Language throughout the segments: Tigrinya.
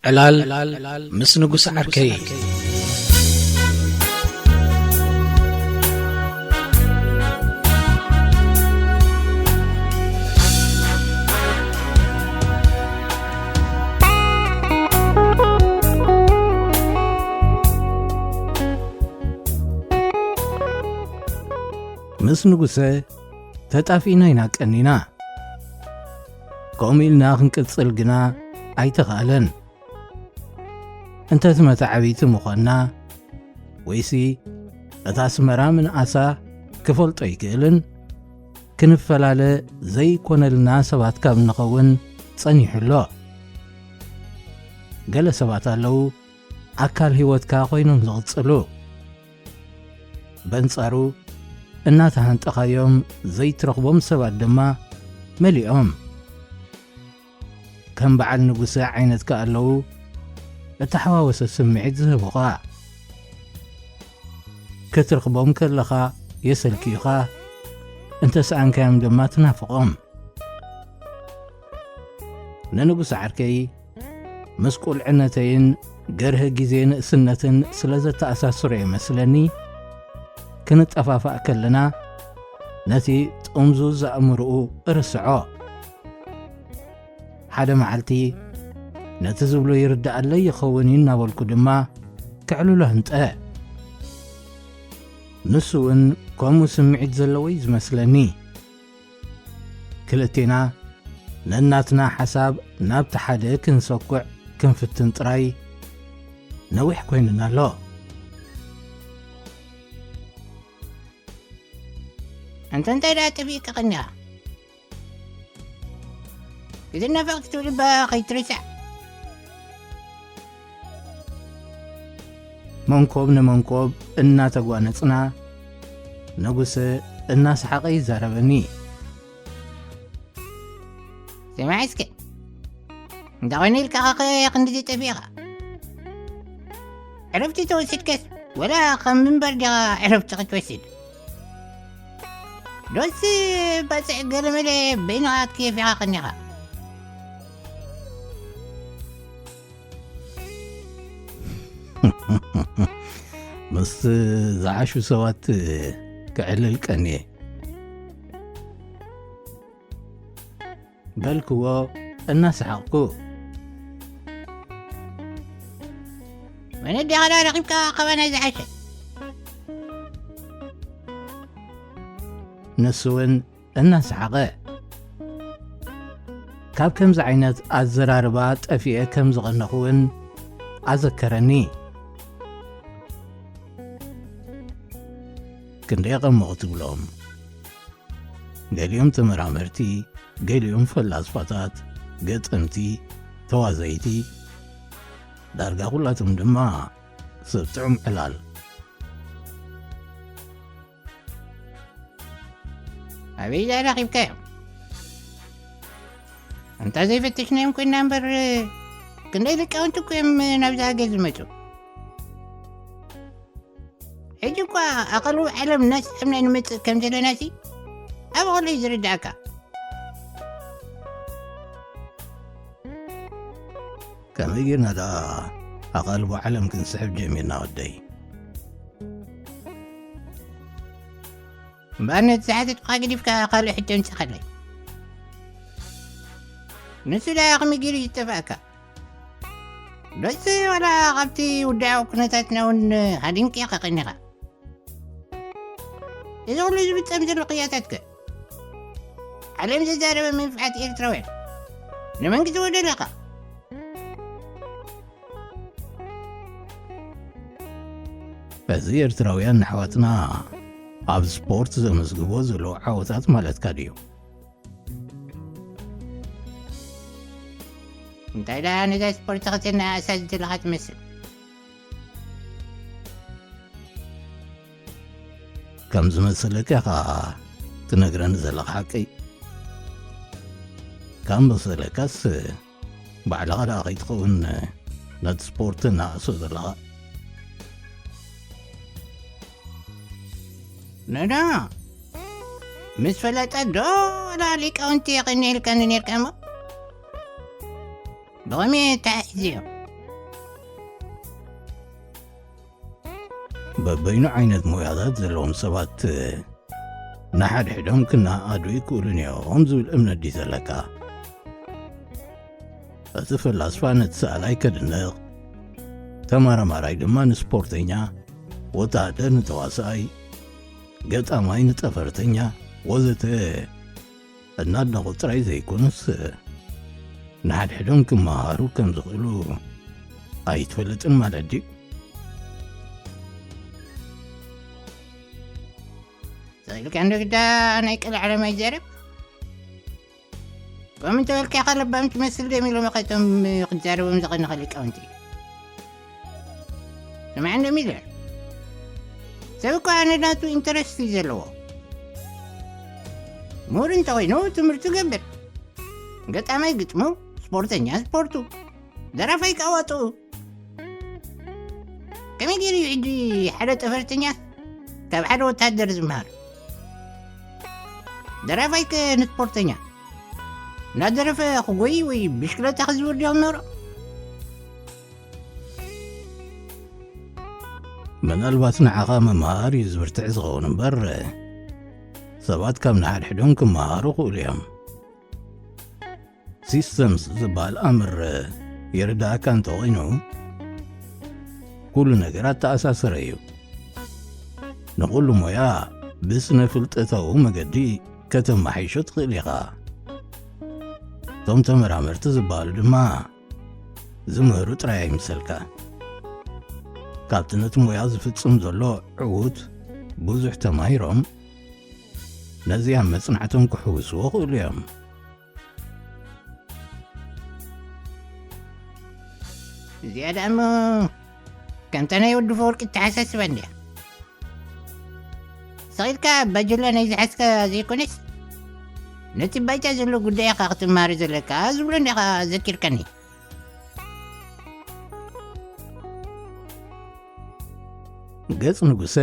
ዕላል ምስ ንጉስ ዓርከይ። ምስ ንጉሰ ተጣፊእና ኢና ቀኒና። ከምኡ ኢልና ክንቅጽል ግና ኣይተኻእለን። እንተ እቲ መታዕቢቲ ምዃንና ወይሲ እታ ኣስመራ ምንኣሳ ክፈልጦ ኣይክእልን። ክንፈላለ ዘይኮነልና ሰባት ካብ እንኸውን ጸኒሑ ኣሎ። ገለ ሰባት ኣለዉ ኣካል ህይወትካ ኮይኖም ዝቕጽሉ። በንጻሩ እናተሃንጠኻዮም ዘይትረኽቦም ሰባት ድማ መሊኦም። ከም በዓል ንጉሰ ዓይነት ከኣ ኣለዉ እተሓዋወሰ ስምዒት ዝህቡኻ። ክትረኽቦም ከለኻ የሰልክዩኻ፣ እንተ ሰኣንካዮም ድማ ትናፍቖም። ንንጉስ ዓርከይ ምስ ቁልዕነተይን ገርህ ግዜ ንእስነትን ስለ ዘተኣሳስሮ እየ መስለኒ፣ ክንጠፋፋእ ከለና ነቲ ጥምዙዝ ኣእምሮኡ እርስዖ። ሓደ መዓልቲ ነቲ ዝብሎ ይርድኣለይ ይኸውን እዩ እናበልኩ ድማ ከዕልሎ ህንጠ። ንሱ እውን ከምኡ ስምዒት ዘለዎ እዩ ዝመስለኒ። ክልቴና ነናትና ሓሳብ ናብቲ ሓደ ክንሰኩዕ ክንፍትን ጥራይ ነዊሕ ኮይኑና ኣሎ። ኣንታ እንታይ ደኣ ጠፊእካ ቀኒኻ? ክትናፈቕ ክትብል እባ ከይትርስዕ። መንኮብ ንመንኮብ እናተጓነጽና፣ ንጉሰ እናሰሓቐ ይዛረበኒ። ስማዕ እስከ፣ እንተ ኾይኑ ኢልካ ኸ ክንድዚ ጠፊእኻ? ዕረፍቲ ተወሲድከስ፣ ወላ ከም ምንባር ዲኻ ዕረፍቲ ክትወስድ? ዶስ ባጽዕ ገለመለ በይንኻ ክትክየፍ ኢኻ ቀኒኻ። ምስ ዝዓሹ ሰባት ክዕልል ቀንየ። በልክዎ እናሰሓቕኩ። መን ኣዴኻ ደኣ ረኺብካ ካባና ዝሓሸ? ንሱ እውን እናሰሓቐ። ካብ ከምዚ ዓይነት ኣዘራርባ ጠፊኤ ከም ዝቐነኹ እውን ኣዘከረኒ። ክንደይ ቀመቑ ትብሎም? ገሊኦም ተመራመርቲ፣ ገሊኦም ፈላስፋታት፣ ገጠምቲ፣ ተዋዘይቲ፣ ዳርጋ ኩላቶም ድማ ሰብ ጥዑም ዕላል። ኣበይ ደኣ ረኺብካዮም? ኣንታ ዘይፈተሽናዮም ኮይና እምበር፣ ክንደይ ሊቃውንቲ እኮ እዮም ናብዚ ሃገር ዝመጹ። ሕጂ እኳ ኣቐልቡ ዓለም እናሰዓብና ንመጽእ ከም ዘለናሲ ኣብ ቐልቡ እዩ ዝርድኣካ። ከመይ ጌርና ደኣ ኣቓልቦ ዓለም ክንስሕብ ጀሚርና ወደይ? እምበኣር ነቲ ዝሓተትኩኻ ገዲፍካ ካልእ ሕቶ ኣምጽኻለይ። ንሱ ደኣ ከመይ ገይሩ እዩ ዝጠፍኣካ? ዶስ ዋላ ካብቲ ውድዓዊ ኩነታትና እውን ሃዲምካ ኢኻ ቀኒኻ? እዚ ኩሉ ዝፍጸም ዘሎ ቅያታት ከ? ዓለም ዘዛረበ መንፍዓት ኤርትራውያን ንመን ክትወደለኻ? በዚ ኤርትራውያን ኣሕዋትና ኣብ ስፖርት ዘመዝግቦ ዘለዉ ዓወታት ማለትካ ድዩ? እንታይ ደኣ ነዛ ስፖርት ከተናኣእሳ ዘለኻ ትመስል? ከም ዝመሰለካ ኢኻ ትነግረኒ ዘለኻ ሓቀይ? ካብ መሰለካስ ባዕልኻ ደኣ ከይትኸውን ነቲ ስፖርት እናኣእሶ ዘለኻ? ነዳ ምስ ፈለጠ ዶ ወላ ሊቃውንቲ የቐኒ ኢልካኒ ነርካ እሞ ብኸመይ ተሓሒዝዮ? በበይኑ ዓይነት ሞያታት ዘለዎም ሰባት ንሓድሕዶም ክነኣኣዱ ይክእሉን እዮም ዝብል እምነት ድዩ ዘለካ? እቲ ፈላስፋ ነቲ ሰኣላይ ከድንቕ፣ ተመራማራይ ድማ ንስፖርተኛ፣ ወተሃደር ንተዋሳኣይ፣ ገጣማይ ንጠፈርተኛ ወዘተ እናድነቑ ጥራይ ዘይኮኑስ፣ ንሓድሕዶም ክመሃሩ ከም ዝኽእሉ ኣይትፈልጥን ማለት ድዩ? ስቕ ኢልካ እንዶ ግዳ ናይ ቀልዓ ዓለም ኣይዛረብ። ከምኡ እንተበልካ ኢኻ ለባም ትመስል። ደም ኢሎም ኢኻ እቶም ክዛረቦም ዝቐነኸ ሊቃውንቲ። ስማዕ እንዶ ሚለር፣ ሰብ እኮ ኣነ ናቱ ኢንተረስት እዩ ዘለዎ። ምሁር እንተኾይኑ ትምህርቱ ገብር፣ ገጣማይ ግጥሙ፣ ስፖርተኛ ስፖርቱ፣ ደራፋይ ከዋጥኡ። ከመይ ገይሩ እዩ ሕጂ ሓደ ጠፈርተኛ ካብ ሓደ ወታደር ዝመሃር? ደራፋይ ከ ንስፖርተኛ እናደረፈ ክጎይ ወይ ብሽክለታ ክዝውር ድዮም ነሮ? ምናልባት ንዓኻ ምምሃር እዩ ዝብርትዕ ዝኸውን እምበር፣ ሰባት ካብ ንሓድሕዶም ክመሃሩ ክእሉ እዮም። ሲስተምስ ዝበሃል ኣምር ይርዳእካ እንተኾይኑ፣ ኩሉ ነገር ኣተኣሳሰረ እዩ። ንኹሉ ሞያ ብስነ ፍልጠታዊ መገዲ ከተመሓይሾ ትኽእል ኢኻ። እቶም ተመራመርቲ ዝበሃሉ ድማ ዝምህሩ ጥራይ ኣይምሰልካ። ካብቲ ነቲ ሞያ ዝፍጽም ዘሎ ዕዉት ብዙሕ ተማሂሮም፣ ነዚ ኣብ መጽናዕቶም ክሕውስዎ ክእሉ እዮም። እዚኣ ደኣ እሞ ከምታ ናይ ወዲ ፈወርቂ እተሓሳስባ እንድያ። ስቕ ኢልካ ባጀላ ናይ ዝሓዝካ ዘይኮነስ፣ ነቲ ባይታ ዘሎ ጉዳይ ኢኻ ክትመሃር ዘለካ ዝብሎ እንዲኻ ዘኪርካኒ። ገጽ ንጉሰ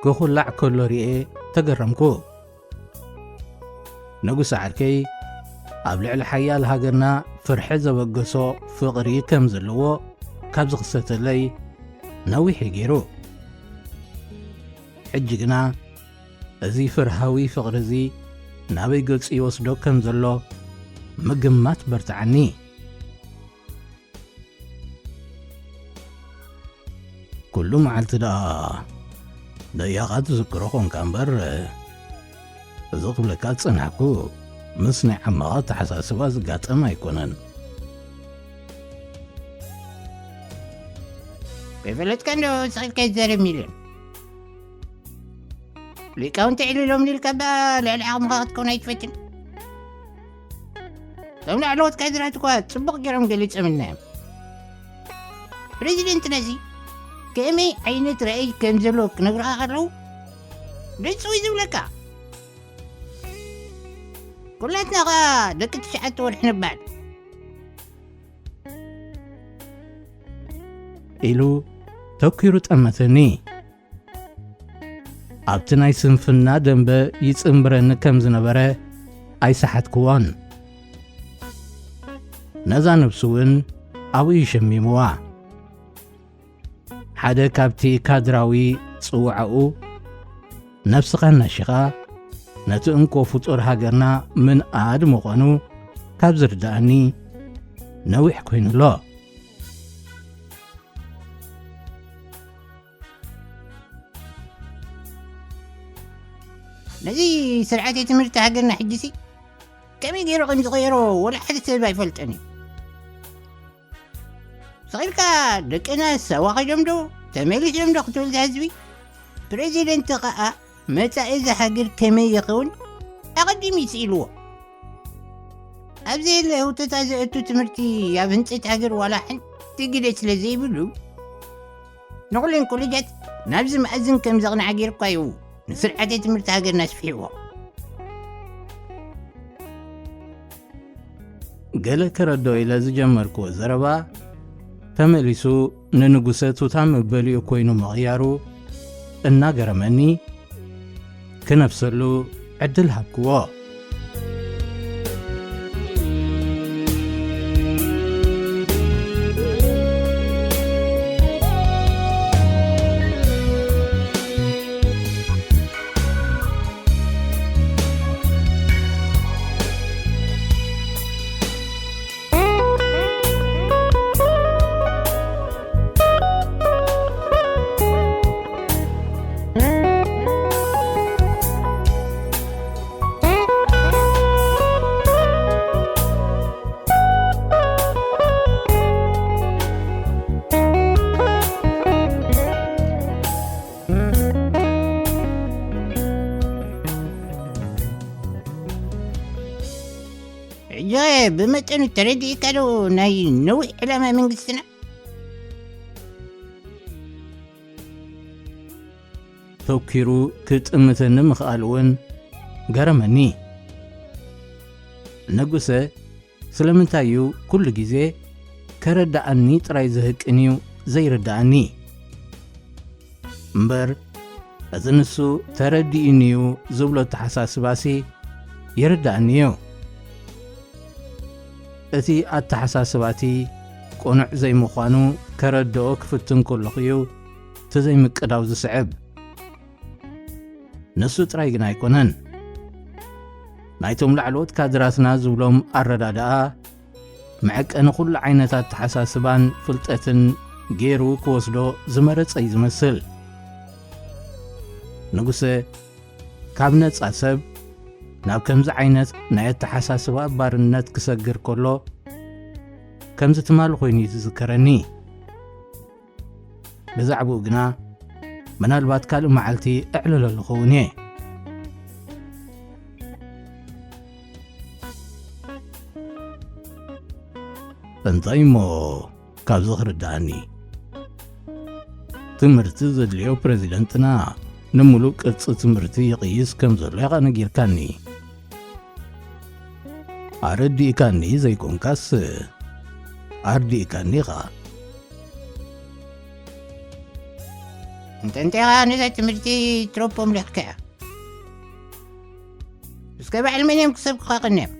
ክኹላዕ ከሎ ርኤ ተገረምኩ። ንጉሰ ዓርከይ ኣብ ልዕሊ ሓያል ሃገርና ፍርሒ ዘበገሶ ፍቕሪ ከም ዘለዎ ካብ ዝኽሰተለይ ነዊሕ እዩ ገይሩ። ሕጂ ግና እዚ ፍርሃዊ ፍቕሪ እዚ ናበይ ገጹ ይወስዶ ከም ዘሎ ምግማት በርትዓኒ። ኩሉ መዓልቲ ደኣ ደያኻ ትዝክሮ ኾንካ እምበር፣ እዚ ክብለካ ዝጸናሕኩ ምስ ናይ ዓመኻ ኣተሓሳስባ ዝጋጠም ኣይኮነን። ከይፈለጥካ እንዶ ስቕ ኢልካ ይዛረብ ሚልዮን። ሊቃውንቲ ዕሊሎም ኢልካ እባ ልዕሊ ዓቕምኻ ክትከውን ኣይትፈትን። እቶም ላዕለዎት ካድራት እኳ ጽቡቕ ገይሮም ገሊጾምልና እዮም። ፕሬዚደንት ነዚ ከመይ ዓይነት ራእይ ከም ዘለዎ ክነግሩኻ ከለዉ ደንጽው እዩ ዝብለካ። ኩላትና ኸኣ ደቂ ትሽዓተ ወርሒ ንበሃል። ኢሉ ተኲሩ ጠመተኒ። ኣብቲ ናይ ስንፍና ደንበ ይጽንብረኒ ከም ዝነበረ ኣይሰሓትክዎን። ነዛ ነብሱ እውን ኣብኡ እዩ ሸሚምዋ። ሓደ ካብቲ ካድራዊ ጽውዓኡ፣ ነብስኻ እናሺኻ ነቲ እንኮ ፍጡር ሃገርና ምንኣድ ምዃኑ ካብ ዝርድኣኒ ነዊሕ ኮይኑ ኣሎ። ነዚ ስርዓት ትምህርቲ ሃገርና ሕጂሲ ከመይ ገይሩ ከም ዝቐየሮ ወላ ሓደ ሰብ ኣይፈልጦን እዩ። ስቕ ኢልካ ደቅና ሳዋ ከይዶም ዶ ተመሊሶም ዶ ክትብል፣ እዚ ህዝቢ ፕሬዚደንት ኸኣ መጻኢ እዚ ሃገር ከመይ ይኸውን ኣቐዲሙ ይስኢልዎ። ኣብዚ የለ ህውተታ ዘእቱ ትምህርቲ ኣብ ህንጸት ሃገር ዋላ ሓንቲ ግደ ስለ ዘይብሉ፣ ንኹለን ኮሌጃት ናብዚ መኣዝን ከም ዘቕንዓ ገይርኳ እዩ ንስርዓተ ትምህርቲ ሃገርና ኣስፊሕዎ። ገለ ክረድኦ ኢለ ዝጀመርክዎ ዘረባ ተመሊሱ ንንጉሰ ቱታ መበሊኡ ኮይኑ ምቕያሩ እናገረመኒ፣ ክነፍሰሉ ዕድል ሃብክዎ። ብመጠኑ ተረዲእካ ዶ ናይ ነዊሕ ዕላማ መንግስትና? ተኪሩ ክጥምተኒ ምኽኣሉ እውን ገረመኒ። ንጉሰ ስለምንታይ እዩ ኩሉ ግዜ ከረድኣኒ ጥራይ ዝህቅን እዩ ዘይርድኣኒ? እምበር፣ እቲ ንሱ ተረዲኡኒ እዩ ዝብሎ ኣተሓሳስባሲ ይርድኣኒ እዩ። እቲ ኣተሓሳስባቲ ቅኑዕ ዘይምዃኑ ከረድኦ ክፍትን ከለኹ እዩ እቲ ዘይምቅዳው ዝስዕብ። ንሱ ጥራይ ግን ኣይኮነን። ናይቶም ላዕለዎት ካድራትና ዝብሎም ኣረዳድኣ መዐቀኒ ኩሉ ዓይነት ኣተሓሳስባን ፍልጠትን ገይሩ ክወስዶ ዝመረጸ እዩ ዝመስል። ንጉሰ ካብ ነጻ ሰብ ናብ ከምዚ ዓይነት ናይ ኣተሓሳስባ ባርነት ክሰግር ከሎ ከምዚ ትማሊ ኮይኑ እዩ ዝዝከረኒ። ብዛዕባኡ ግና ምናልባት ካልእ መዓልቲ እዕልለሉ ኸውን እየ። እንታይ እሞ ካብዚ ክርድኣኒ? ትምህርቲ ዘድልዮ ፕረዚደንትና ንምሉእ ቅርጺ ትምህርቲ ይቕይስ ከም ዘሎ ኢኻ ነጊርካኒ። ኣረዲእካኒ ዘይኮንካስ ኣርዲእካኒ ኢኻ። እንተ እንታይ ኢኻ ነዛ ትምህርቲ ትረፖም ለኽከያ? እስከ ባዕል መን እዮም ክሰብኩኻ ቀንዮም?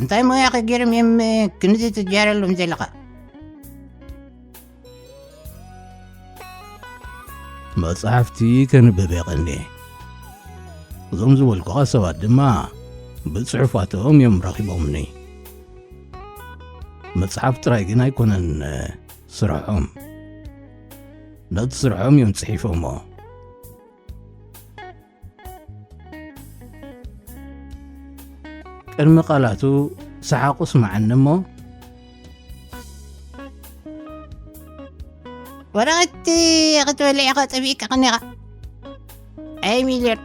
እንታይ ሞያ ከገይሮም እዮም ክንዚ ትጃረሎም ዘለኻ? መጽሓፍቲ ከንብብ የቐኒ። እዞም ዝበልኩኻ ሰባት ድማ ብጽሑፋቶም እዮም ረኺቦምኒ። መጽሓፍ ጥራይ ግን ኣይኮነን ስርሖም። ነቲ ስርሖም እዮም ጽሒፎሞ። ቅድሚ ቃላቱ ሰሓቑ ስምዓኒ እሞ፣ ወረቐት ክትበልዕ ኢኻ ጸቢቕካ ቐኒኻ። ኣይ ሚልዮን፣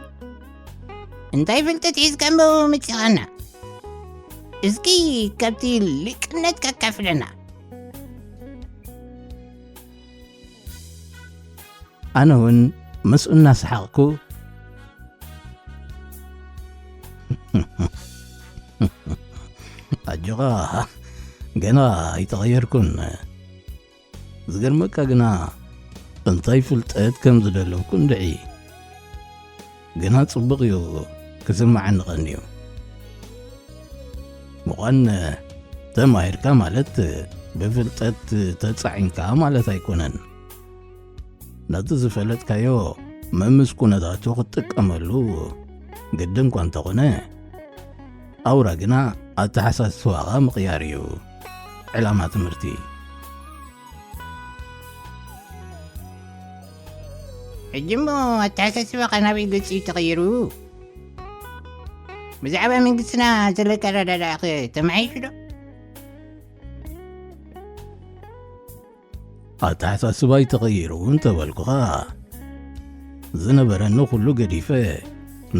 እንታይ ፍልጠት ሒዝካ እሞ መጺኻና? እስኪ ካብቲ ሊቅነትካ ኣካፍለና። ኣነ እውን ምስኡ እናሰሓቕኩ፣ ኣጆኻ፣ ገና ኣይተቐየርኩን። ዝገርመካ ግና፣ እንታይ ፍልጠት ከም ዝደለብኩ እንድዒ። ግና ጽቡቕ እዩ ክስምዓኒ ቀንዩ። ምዃን ተማሂርካ ማለት ብፍልጠት ተጻዒንካ ማለት ኣይኮነን። ነቲ ዝፈለጥካዮ መምስ ኩነታቱ ክትጥቀመሉ ግድን እኳ እንተኾነ፣ ኣውራ ግና ኣተሓሳስባኻ ምቕያር እዩ ዕላማ ትምህርቲ። ሕጂ እሞ ኣተሓሳስባኻ ናበይ ገጹ እዩ ተቐይሩ? ብዛዕባ መንግስትና ዘለካ ኣረዳድኣኸ ተመሓይሹ ዶ? ኣተሓሳስባይ ተቐይሩ እንተበልኩኻ፣ ዝነበረኒ ኩሉ ገዲፈ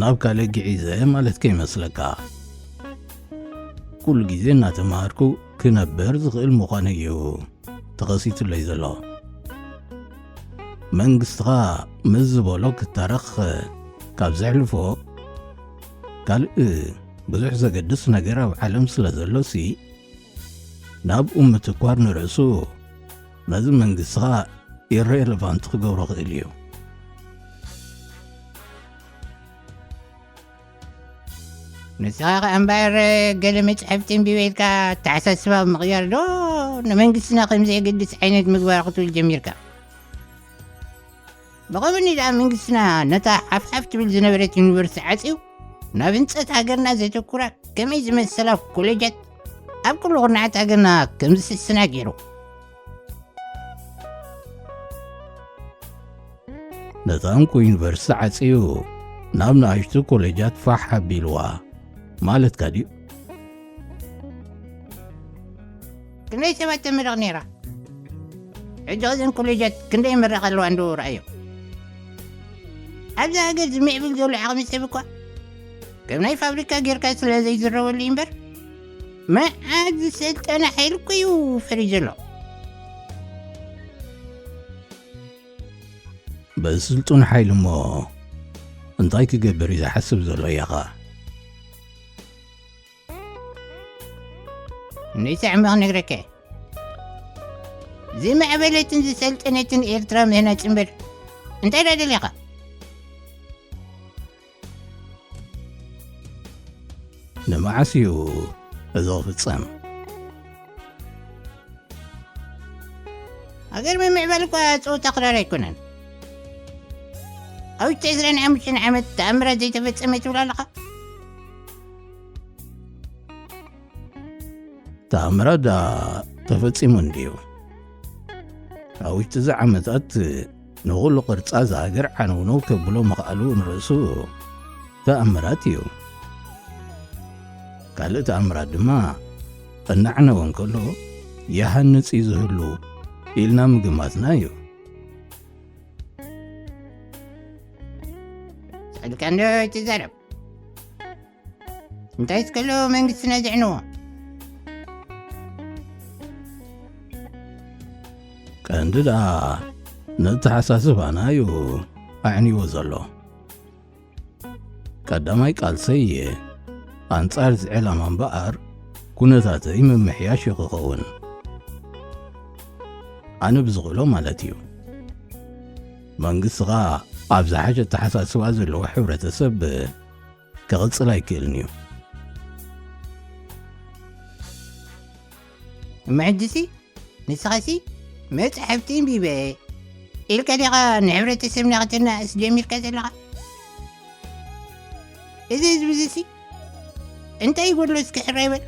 ናብ ካልእ ግዒዘ ማለት ከይመስለካ። ኩሉ ግዜ እናተምሃርኩ ክነብር ዝኽእል ምዃነይ እዩ ተኸሲቱለይ ዘሎ። መንግስትኻ ምስ ዝበሎ ክታረኽ ካብ ዘሕልፎ፣ ካልእ ብዙሕ ዘገድስ ነገር ኣብ ዓለም ስለ ዘሎሲ፣ ናብኡ ምትኳር ንርእሱ ነዚ መንግስትኻ ኢረለቫንት ክገብሮ ክእል እዩ። ንስኻ ኸኣ እምበኣር፣ ገለ መጻሕፍቲ ኣንቢበ ኢልካ ኣተሓሳስባ ምቕያር ዶ ንመንግስትና ከም ዘየገድስ ዓይነት ምግባር ክትብል ጀሚርካ? ብቐብኒ ደኣ መንግስትና ነታ ሓፍሓፍ ትብል ዝነበረት ዩኒቨርሲቲ ዓጽዩ፣ ናብ ህንጸት ሃገርና ዘተኩራ ከመይ ዝመሰላ ኮሌጃት ኣብ ኩሉ ኩርናዓት ሃገርና ከም ዝስስና ገይሩ። ነታ እንኮ ዩኒቨርሲቲ ዓጽዩ ናብ ንኣሽቱ ኮሌጃት ፋሕ ኣቢልዋ ማለትካ ድዩ? ክንደይ ሰባት ተምርቕ ነይራ? ሕጂ እዘን ኮሌጃት ክንደይ ይምረቕ ኣለዋ እንዶ ረኣዮ። ኣብዚ ሃገር ዝምዕብል ዘሎ ዓቕሚ ሰብ እኳ ከም ናይ ፋብሪካ ጌርካ ስለ ዘይዝረበሉ እዩ እምበር፣ መዓት ዝሰልጠነ ሓይሊ እኮ እዩ ፈርዩ ዘሎ። በስልጡን ሓይሊ እሞ እንታይ ክገብር እዩ ዝሓስብ ዘሎ ኢኻ? ንሰዕ እሞ ክነግረካ እየ። ዝማዕበለትን ዝሰልጠነትን ኤርትራ ምህናጽ እምበር እንታይ ደኣ ደሊኻ? ንመዓስ እዩ እዚ ክፍጸም? ሃገር ምምዕባል እኳ ጸወታ ክራር ኣይኮነን። ኣብ ውሽጢ ዕስራን ሓሙሽተን ዓመት ተኣምራት ዘይተፈጸመ ትብል ኣለኻ? ተኣምራት ደኣ ተፈጺሙ እንድዩ። ኣብ ውሽጢ እዚ ዓመታት ንኹሉ ቅርጻ እዛ ሃገር ዓነውነው ከብሎ ምኽኣሉ ንርእሱ ተኣምራት እዩ። ካልእ ተኣምራት ድማ እናዕነወ እንከሎ ይሃንጽ እዩ ዝህሉ ኢልና ምግማትና እዩ። ስዕልካ እንዶ ኣይትዛረብ። እንታይ እስከሎ መንግስትና ዘዕንዎ? ቀንዲ ደኣ ነተሓሳስባና እዩ ኣዕንይዎ ዘሎ። ቀዳማይ ቃልሰይ ኣንጻር እዚ ዕላማ እምበኣር ኩነታተይ ምምሕያሽ እዩ ክኸውን። ኣነ ብዝኽእሎ ማለት እዩ። መንግስቲ ኸኣ ኣብ ዝሓሸ ኣተሓሳስባ ዘለዎ ሕብረተሰብ ክቕጽል ኣይክእልን እዩ። እሞ ሕጂሲ ንስኻሲ መጻሕፍቲ ኣንቢበ ኢልካ ዲኻ ንሕብረተሰብና ከተናእስ ጀሚርካ ዘለኻ? እዚ ህዝቢ እዚሲ እንታይ ይጎድሎ እስኪ ሕራይ በል።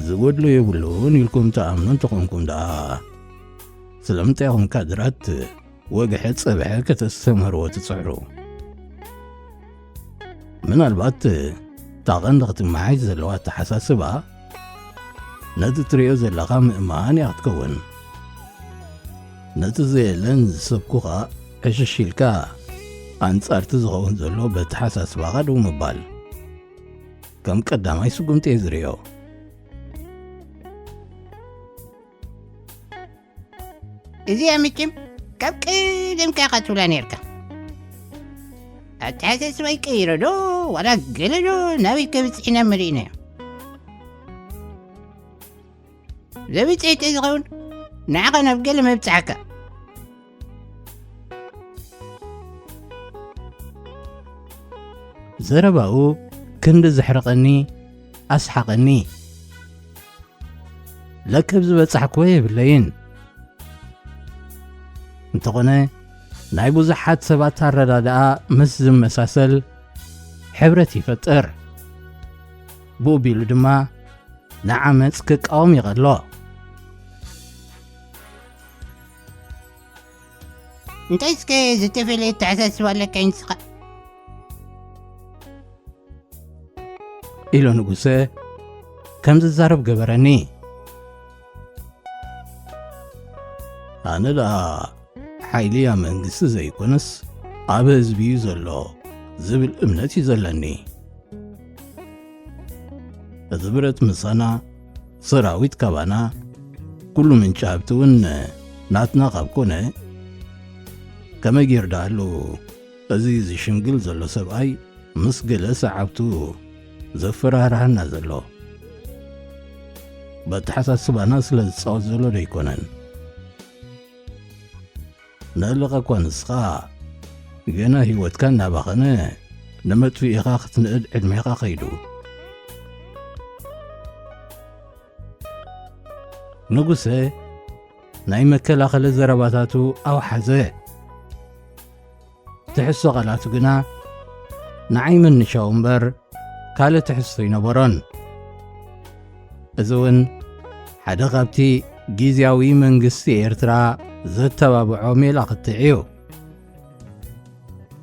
ዝጎድሎ የብሉን ኢልኩም ትኣምኑ እንተኾንኩም ደኣ ስለምንታይ ኢኹም ካድራት ወግሐ ጸብሐ ከተስተምህርዎ ትጽዕሩ? ምናልባት እታ ቀንዲ ክትመሓይሽ ዘለዋ ኣተሓሳስባ ነቲ ትርእዮ ዘለኻ ምእማን እያ ክትከውን። ነቲ ዘየለን ዝሰብኩኻ ዕሽሽ ኢልካ ኣንጻርቲ ዝኸውን ዘሎ በተሓሳስባኻ ደው ምባል ከም ቀዳማይ ስጉምቲ እየ ዝርእዮ። እዚኣ መቸም ካብ ቀደምካ ኢኻ ትብላ ነይርካ። ኣተሓሳስባይ ቀይረ ዶ ዋላ ገለ ዶ ናበይ ከብጽሕ ኢና መሪእናዮ። ዘብጽሕ ተዝኸውን ንዓኻ ናብ ገለ መብጽሓካ። ዘረባኡ ክንዲ ዘሕርቐኒ ኣስሓቐኒ። ለክብ ዝበጻሕክዎ የብለይን። እንተኾነ ናይ ብዙሓት ሰባት ኣረዳድኣ ምስ ዝመሳሰል ሕብረት ይፈጥር። ብኡ ቢሉ ድማ ንዓመጽ ክቃወም ይቐሎ። እንታይ እስከ ዝተፈለየ ኣተሓሳስባ ኣለካ ንስኻ? ኢሉ ንጉሰ ከም ዝዛረብ ገበረኒ። ኣነ ደኣ ሓይሊ ኣብ መንግስቲ ዘይኮነስ ኣብ ህዝቢ እዩ ዘሎ ዝብል እምነት እዩ ዘለኒ። እቲ ብረት ምሳና፣ ሰራዊት ካባና፣ ኩሉ ምንጪ ሃብቲ እውን ናትና ካብ ኮነ፣ ከመይ ገይሩ ደኣሉ እዚ ዝሽምግል ዘሎ ሰብኣይ ምስ ገለ ሰዓብቱ ዘፈራርሃና ዘሎ? በተሓሳስባና ስለ ዝጻወት ዘሎ ዶ ኣይኮነን? ንእልኸ እኳ ንስኻ ገና ህይወትካ እናባኸነ ንመጥፍኢኻ ክትንእድ ዕድሜኻ ከይዱ። ንጉሰ ናይ መከላኸሊ ዘረባታቱ ኣውሓዘ። ትሕዝቶ ቃላቱ ግና ንዓይ ምንሻው እምበር ካልእ ትሕዝቶ ኣይነበሮን። እዚ እውን ሓደ ካብቲ ግዝያዊ መንግስቲ ኤርትራ ዘተባብዖ ሜላ ክትዕ እዩ።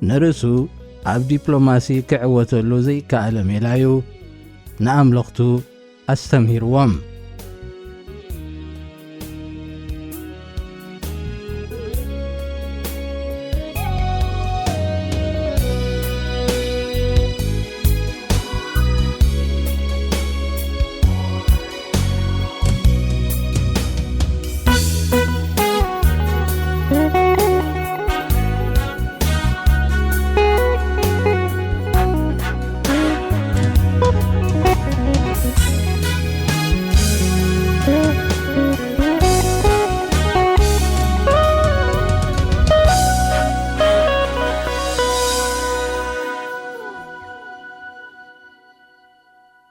ንርእሱ ኣብ ዲፕሎማሲ ክዕወተሉ ዘይከኣለ ሜላ እዩ ንኣምለኽቱ ኣስተምሂርዎም።